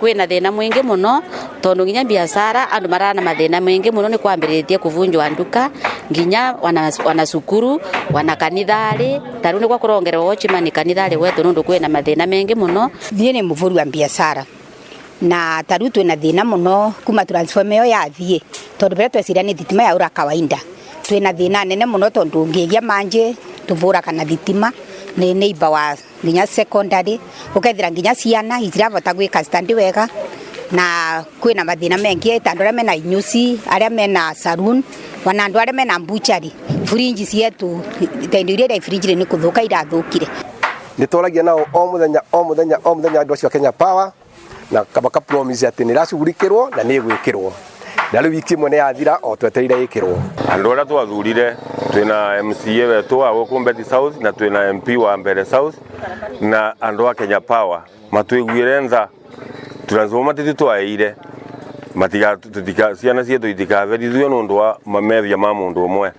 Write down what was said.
Kwina thina mwingi muno tondu nginya biashara andu marana mathina maingi muno ni kwambiritie kuvunjwa nduka nginya wana cukuru wana kanithari taru ni kwa kurongererwa watchman kanithari wetu nundu kwina mathina mengi muno. Thie ni muvuri wa biashara na taru twina thina muno kuma transformer yo yathie tondu mbere tweciria ni thitima yaura kawaida. Twina thina nene muno tondu ngigia manje tuvuraga na thitima ni neighbor wa nginya secondary ukethira nginya ciana itiravota gwika stand wega na kwina mathina mengi ta andu aria mena inyuci aria mena saloon wana andu aria mena butchery fridge cietu ta indo iria fridge ni kuthuka irathukire. Ni twaragia nao o muthenya o muthenya o muthenya andu acio a Kenya Power na baka promise ati ni iracugurikirwo na ni igwikirwo na riu wiki imwe ni yathira o twetereire ikirwo. Andu aria twathurire twina MCA wetu wa guku Mbeti South na twina MP wa Mbere South na andu a Kenya Power matwiguire ntha transformer titu twaire matiga tutika ciana cietu itikaberithio nundu wa methia ma mundu umwe.